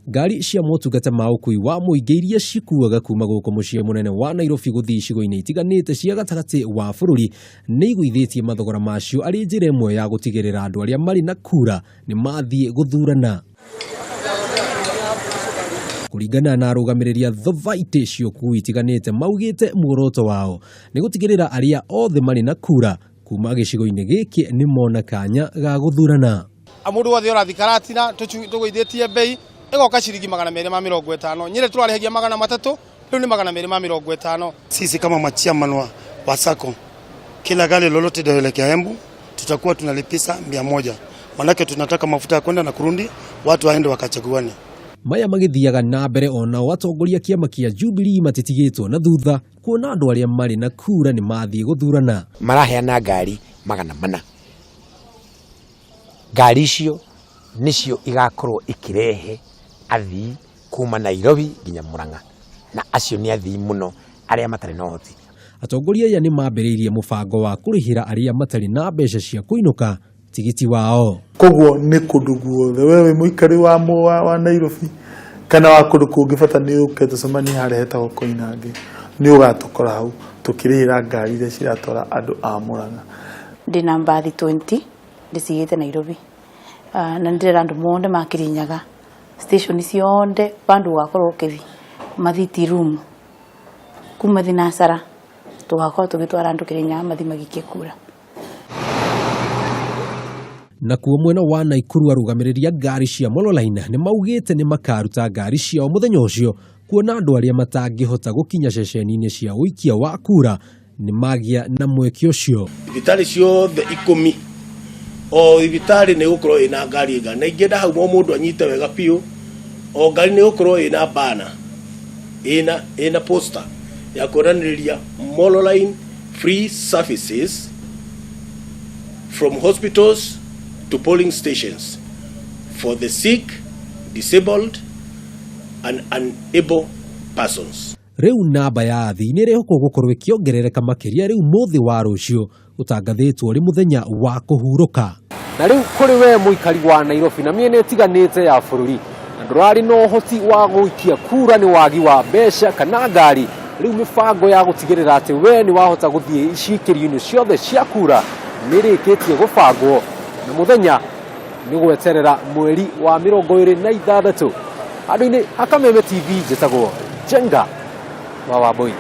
Ngari cia motungata ma ũkui wa mũingĩ iria cikuaga kuma gũkũ mũciĩ mũnene wa Nairobi gũthiĩ icigo-inĩ itiganĩte cia gatagatĩ wa bũrũri nĩ igũithĩtie mathogora macio arĩ njĩra ĩmwe ya gũtigĩrĩra andũ arĩa marĩ na kura nĩ mathiĩ gũthurana. Kũringana na arũgamĩrĩri a thothaitĩ cia ũkui itiganĩte maugĩte muoroto wao nĩ gũtigĩrĩra arĩa othe marĩ na kura kuma gĩcigo-inĩ gĩkĩ nĩ mona kanya ga gũthurana. Mũndũ wothe ũrathiĩ Karatina tũgũithĩtie bei ĩgoka ciringi 250. Nyĩrĩ tũrarĩhagia 300, rĩu nĩ 250. Sisi kama machairman wa sacco, kila gari lolote litaelekea Embu tutakuwa tunalipisa 100, manake tunataka mafuta ya kwenda na kurudi, watu waende wakachaguane. Maya magĩthiaga na mbere onao atongoria kĩama kĩa Jubilee matitigĩtwo na thutha kuona andũ arĩa marĩ na kura nĩ mathiĩ gũthurana. Maraheana ngari 400. Ngari icio nĩcio igakorwo ikirehe athii kuma Nairobi nginya Murang'a, na acio nĩ athii mũno arĩa matarĩ na ũhoti. Atongoria aya nĩ mambĩrĩirie mũbango wa kũrĩhĩra arĩa matarĩ na mbeca cia kũinũka tigiti wao. Koguo nĩ kũndũ guothe we wĩ mũikari wa Nairobi kana wa kũndũ kũngĩ, bata nĩ ũke tũcemanie harĩa hetagwo Koinange, nĩ ũgatũkora hau tũkĩrĩhĩra ngari iria ciratwara andũ a Murang'a. Ndĩna mbathi 20 ndĩcigĩte Nairobi, na nĩ ndĩrera andũ monthe ma Kirinyaga station cionde bandu ũgakorwo ũkĩthi mathi tea room kuma thinasara tũgakorwo tũgĩtwara andũ Kirinyaga mathi magikie kura. Nakuo mwena wa Naikuru arũgamĩrĩri a ngari cia Mololine nĩ maugĩte nĩ makaruta ngari ciao mũthenya ũcio kuona andũ arĩa matangĩhota gũkinya ceceni-inĩ cia ũikia wa kura nĩ magĩa na mweke ũcio. Thibitarĩ ciothe 10, o thibitarĩ nĩ ĩgũkorwo ĩna ngari ĩngana, na ingĩenda hau o mũndũ anyite wega biũ, o ngari nĩ ĩgũkorwo ĩna bana, ĩna poster ya kuonanĩrĩria Mololine free services from hospitals to polling stations for the sick, disabled and unable persons. Rĩu namba ya athii nĩ ĩrehokwo gũkorwo ĩkĩongerereka makĩria rĩu mũthĩ wa rũciũ ũtangathĩtwo ũrĩ mũthenya wa kũhurũka. Na rĩu kũrĩ we mũikari wa Nairobi na mĩena ĩtiganĩte ya bũrũri na ndũrarĩ na ũhoti wa gũikia kura nĩ wagi wa mbeca kana ngari, rĩu mĩbango ya gũtigĩrĩra atĩ we nĩ wahota gũthiĩ icikĩrio-inĩ ciothe cia kura nĩ ĩrĩkĩtie gũbangwo, na mũthenya nĩ gweterera mweri wa 26. Handũ-inĩ ha Kameme TV, njĩtagwo Njenga wa Wambui.